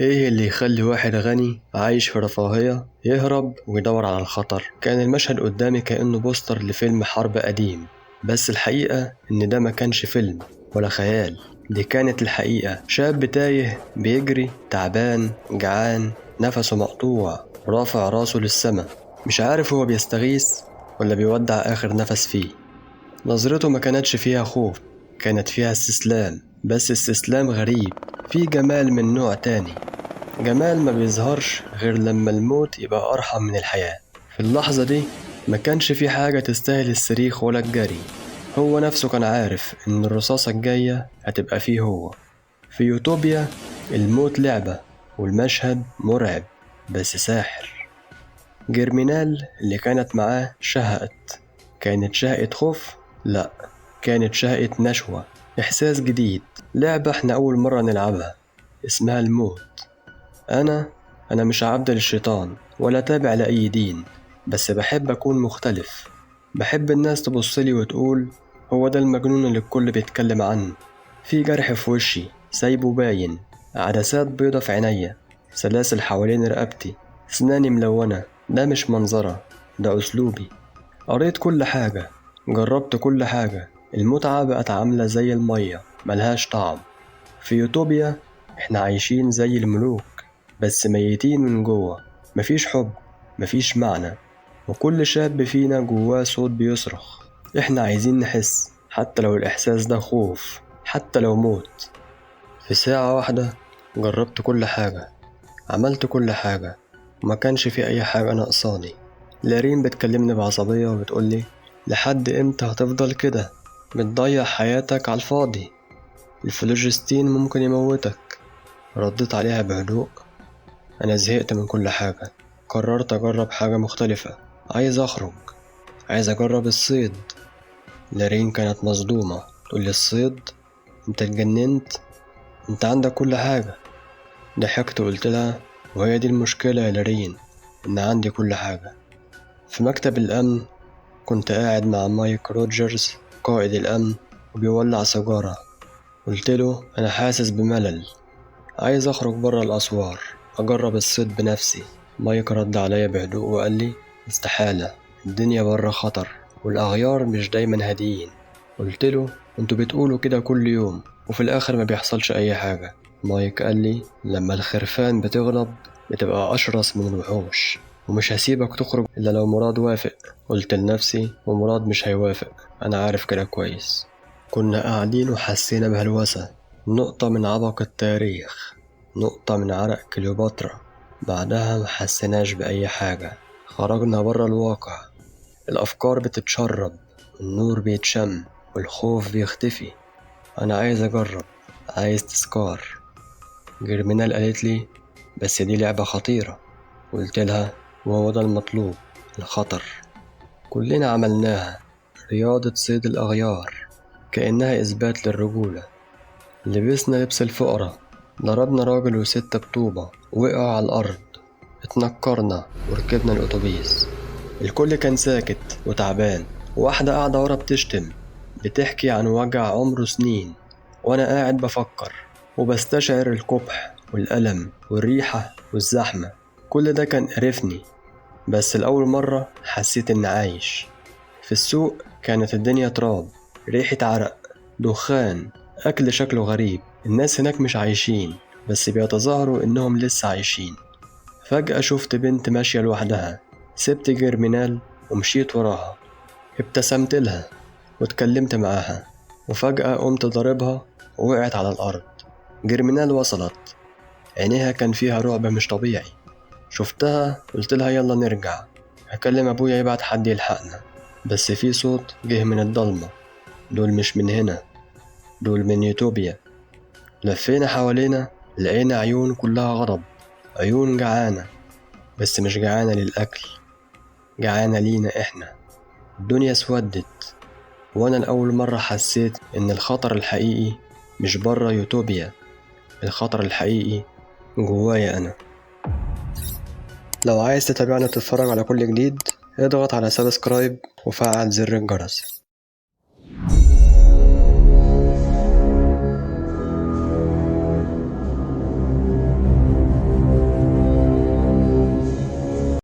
إيه اللي يخلي واحد غني عايش في رفاهية يهرب ويدور على الخطر؟ كان المشهد قدامي كأنه بوستر لفيلم حرب قديم، بس الحقيقة إن ده ما كانش فيلم ولا خيال، دي كانت الحقيقة. شاب تايه بيجري، تعبان، جعان، نفسه مقطوع، رافع راسه للسما، مش عارف هو بيستغيث ولا بيودع آخر نفس فيه. نظرته ما كانتش فيها خوف، كانت فيها استسلام، بس استسلام غريب فيه جمال من نوع تاني، جمال ما بيظهرش غير لما الموت يبقى أرحم من الحياة. في اللحظة دي ما كانش في حاجة تستاهل الصريخ ولا الجري، هو نفسه كان عارف إن الرصاصة الجاية هتبقى فيه هو. في يوتوبيا الموت لعبة، والمشهد مرعب بس ساحر. جيرمينال اللي كانت معاه شهقت، كانت شهقة خوف؟ لا، كانت شهقة نشوة، إحساس جديد، لعبة احنا أول مرة نلعبها اسمها الموت. أنا مش عبد للشيطان ولا تابع لأي دين، بس بحب أكون مختلف، بحب الناس تبصلي وتقول هو ده المجنون اللي الكل بيتكلم عنه. في جرح في وشي سايبه باين، عدسات بيضة في عينيا، سلاسل حوالين رقبتي، سناني ملونة. ده مش منظرة، ده أسلوبي. قريت كل حاجة، جربت كل حاجة، المتعة بقت عاملة زي المية ملهاش طعم. في يوتوبيا احنا عايشين زي الملوك بس ميتين من جوه، مفيش حب، مفيش معنى، وكل شاب فينا جواه صوت بيصرخ. احنا عايزين نحس، حتى لو الإحساس ده خوف، حتى لو موت. في ساعة واحدة جربت كل حاجة، عملت كل حاجة، وما كانش في أي حاجة ناقصاني. لارين بتكلمني بعصبية وبتقولي لحد امتى هتفضل كده؟ بتضيع حياتك على الفاضي، الفلوجستين ممكن يموتك. رديت عليها بهدوء، أنا زهقت من كل حاجة، قررت أجرب حاجة مختلفة، عايز أخرج، عايز أجرب الصيد. لارين كانت مصدومة، تقولي الصيد؟ أنت اتجننت؟ أنت عندك كل حاجة. ضحكت وقلت لها وهي دي المشكلة يا لارين، إن عندي كل حاجة. في مكتب الأمن كنت قاعد مع مايك روجرز قائد الأمن وبيولع سيجارة. قلت له أنا حاسس بملل، عايز أخرج برا الأسوار أجرب الصيد بنفسي. مايك رد عليا بهدوء وقال لي استحالة، الدنيا برا خطر والأغيار مش دايما هاديين. قلت له انتوا بتقولوا كده كل يوم وفي الآخر ما بيحصلش أي حاجة. مايك قال لي لما الخرفان بتغلب بتبقى أشرس من الوحوش، ومش هسيبك تخرج إلا لو مراد وافق. قلت لنفسي ومراد مش هيوافق، أنا عارف كده كويس. كنا قاعدين وحسينا بهلوسة، نقطة من عبق التاريخ، نقطة من عرق كليوباترا. بعدها ما حسيناش بأي حاجة، خرجنا برا الواقع. الأفكار بتتشرب، النور بيتشم، والخوف بيختفي. أنا عايز أجرب، عايز تذكار. جيرمينال قالت لي بس دي لعبة خطيرة. قلت لها وهو ده المطلوب، الخطر. كلنا عملناها، رياضة صيد الأغيار، كأنها إثبات للرجولة. لبسنا لبس الفقراء، ضربنا راجل وستة بطوبة، وقعوا على الأرض، اتنكرنا وركبنا الأتوبيس. الكل كان ساكت وتعبان، وواحدة قاعدة ورا بتشتم، بتحكي عن وجع عمره سنين، وأنا قاعد بفكر وبستشعر القبح والألم والريحة والزحمة. كل ده كان قرفني، بس لأول مرة حسيت إني عايش. في السوق كانت الدنيا تراب، ريحة عرق، دخان، أكل شكله غريب. الناس هناك مش عايشين، بس بيتظاهروا إنهم لسه عايشين. فجأة شفت بنت ماشية لوحدها، سبت جيرمينال ومشيت وراها. ابتسمت لها واتكلمت معاها، وفجأة قمت ضاربها ووقعت على الأرض. جيرمينال وصلت، عينيها كان فيها رعب مش طبيعي. شفتها قلت لها يلا نرجع، هكلم أبويا يبعت حد يلحقنا. بس في صوت جه من الضلمة، دول مش من هنا، دول من يوتوبيا. لفينا حوالينا لقينا عيون كلها غضب، عيون جعانة، بس مش جعانة للأكل، جعانة لينا إحنا. الدنيا اسودت، وأنا لأول مرة حسيت إن الخطر الحقيقي مش برا يوتوبيا، الخطر الحقيقي جوايا أنا. لو عايز تتابعنا وتتفرج على كل جديد، اضغط على subscribe وفعل زر الجرس.